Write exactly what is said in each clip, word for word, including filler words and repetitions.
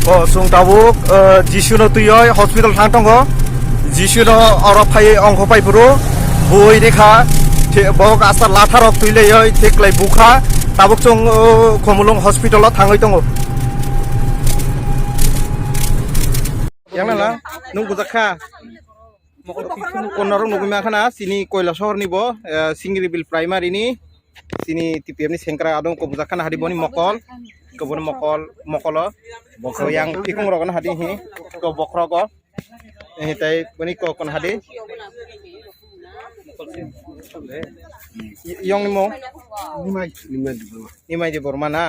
Bo chung tabuk, eh, Jisu no tui oi hospital thang tongo. Jisu no oro phai ongkho pai phuru boi rekha, the-, bo asta latha rok tui lai oi, theklai bukha. Tabuk chung, eh, Khumulwng hospital o thangwi tongo. Yang nang lang, nung bujak kha? Kono rok nugwi mankha na, chini Koilasahar ni bo, eh, Singribil Primary ni, chini T P F ni sengkrak adong ko bujak kha na hadi boni mokol, ko boni mokol, mokol o. Bokhorok. Yang tikung rok na hadi hi, ko bokhorok o. Eh, tai boni ko kono hadi. Y-, yong ni mo? Nimai. Nimai Debbarma. Nimai Debbarma na?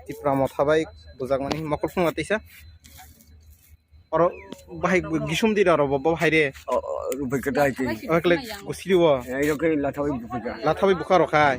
Tipra Motha bai bujak mani mokol phung atisa. Oro bahai gisum di oro bo, bo hai re. O, o, rupai kata hai ti. O, ekle gusiri bo. Eh, iro ke latha bai bukha. Latha bai bukha ro khai.